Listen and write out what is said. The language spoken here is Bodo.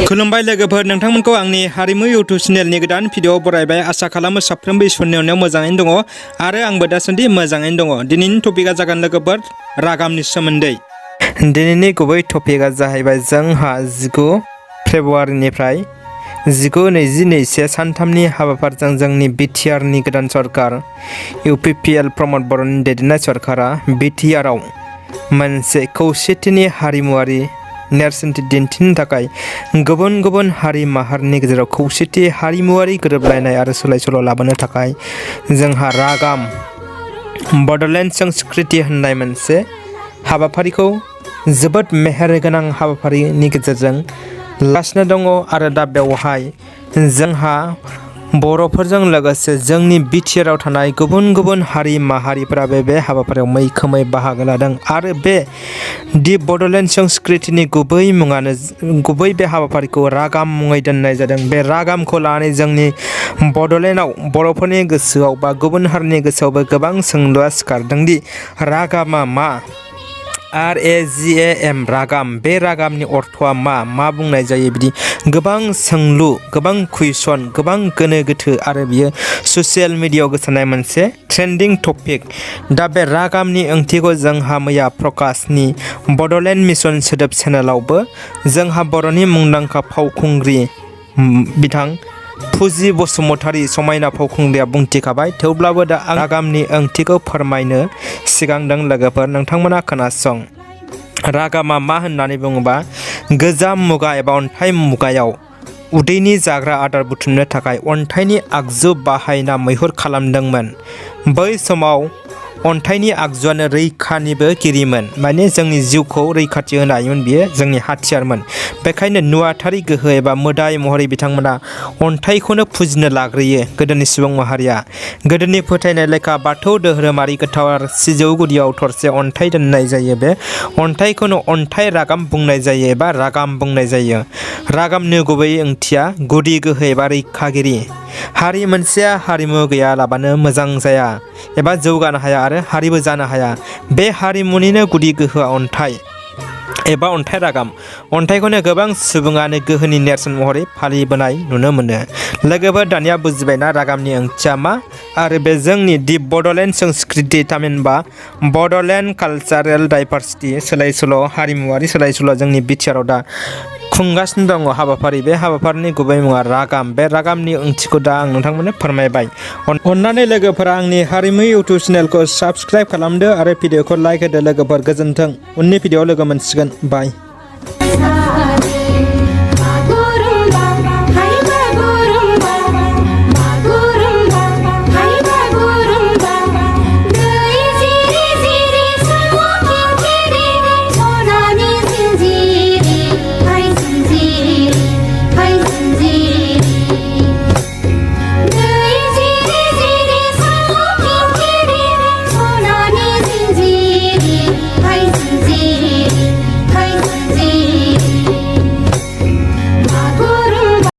खुलुमबाय लोगोफोर, नोंथांमोनखौ आंनि हारिमु इउटुब चेनेलनि गोदान भिडिअ बरायबाय। आसा खालामो साफ्रोमबो इसोरनि अननायाव मोजाङैनो दङ आरो आंबो दासान्दि मोजाङैनो दङ। दिनैनि टपिकआ जागोन लोगोफोर रागामनि सोमोन्दै। दिनैनि गुबै टपिकआ जाहैबाय जोंहा 19 फेब्रुवारिनिफ्राय 19/20/21 सानथामनि हाबाफारिजों जोंनि बिटिआरनि गोदान सरकार इउपिपिएल प्रमद बर'नि दैदेननाय सरकारा बिटिआरआव मोनसे खौसेथिनि हारिमुआरि नेरसोनथि दिन्थिनो थाखाय गुबुन गुबुन हारि माहारिनि गेजेराव खौसेथि, हारिमुआरि गोरोबलायनाय आरो सोलाय-सोल' लाबोनो थाखाय जोंहा रागाम बड'लेण्ड संस्कृति होननाय मोनसे हाबाफारिखौ जोबोद मेहेरगोनां हाबाफारिनि गेजेरजों लागासिनो दङ। आरो दा बेवहाय जोंहा बर'फोरजों लोगोसे जोंनि बिटिआरआव थानाय गुबुन गुबुन हारि माहारिफोराबो बे हाबाफारियाव मैखोमै बाहागो लादों। आरो बे दि बड'लेण्ड संस्कृतिनि गुबै बे हाबाफारिखौ रागाम मुङै दोननाय जादों। बे रागामखौ लानानै जोंनि बड'लेण्डआव बर'फोरनि गोसोआव बा गुबुन हारिनि गोसोआवबो गोबां सोंलुआ सिखारदों दि रागामा मा? RAGAM रागाम, बे रागामनि अर्थआ मा बुंनाय जायो? बिदि गोबां सोंलु, गोबां कुइसन, गोबां गोनो गोथो आरो बियो ससियेल मिडियायाव गोसारनाय मोनसे ट्रेन्डिं टपिक। दा बे रागामनि ओंथिखौ जोंहा मैया प्रकाशनि बड'लेण्ड मिशन सोदोब चेनेलावबो जोंहा बर'नि मुंदांखा फावखुंग्रि बिथां फुजि बसुमतारी समायना फावखुंग्रिया बुंथिखाबाय। थेवब्लाबो दा आं रागामनि ओंथिखौ फोरमायनो सिगांदों लोगोफोर, नोंथांमोना खोनासं। रागामा मा होननानै बुङोबा, गोजाम मुगा एबा अन्थाइ मुगायाव उदैनि जाग्रा आदार बुथुमनो थाखाय अन्थाइनि आगजु बाहायना मैहुर खालामदोंमोन। बै समाव अन्थाइनि आगजुआनो रैखानिबोगिरिमोन, माने जोंनि जिउखौ रैखाथि होनो हायोमोन, बियो जोंनि हाथियारमोन। बेखायनो नुवाथारि गोहो एबा मोदाय महरै बिथांमोना अन्थाइखौनो फुजिनो लाग्रोयो गोदोनि सुबुं माहारिया। गोदोनि फोथायनाय लेखा बाथौ धोरोमारि गोथार सिजौ गुदियाव थरसे अन्थाइ दोननाय जायो। बे अन्थाइखौनो अन्थाइ रागाम बुंनाय जायो एबा रागाम बुंनाय जायो। रागामनि गुबै ओंथिया गुदि गोहो एबा रैखागिरि। हारि मोनसेया हारिमु गैयालाबानो मोजां जाया एबा जौगानो हाया आरो हारिबो जानो हाया। बे हारिमुनिनो गुदि गोहोआ अन्थाइ एबा अन्थाइ रागाम। अन्थाइखौनो गोबां सुबुङानो गोहोनि नेरसोन महरै फालिबोनाय नुनो मोनो। लोगोफोर, दानिया बुजिबायना रागामनि ओंथिया मा? आरो बे जोंनि दि बड'लेण्ड संस्कृति, थामहिनबा बड'लेण्ड कालचारेल डाइभारसिटि, सोलाय-सोल', हारिमुआरि सोलाय-सोल' जोंनि बिटिआरआव दा खुंगासिनो दङ हाबाफारि। बे हाबाफारिनि गुबै मुङा रागाम। बे रागामनि ओंथिखौ दा आं नोंथांमोननो फोरमायबाय। अन्नानै लोगोफोरा आंनि हारिमु इउटुब चेनेलखौ साबस्क्राइब खालामदो आरो भिडिअखौ लाइक होदो लोगोफोर। गोजोन्थों। उननि भिडिअआव लोगो मोनसिगोन। बाय।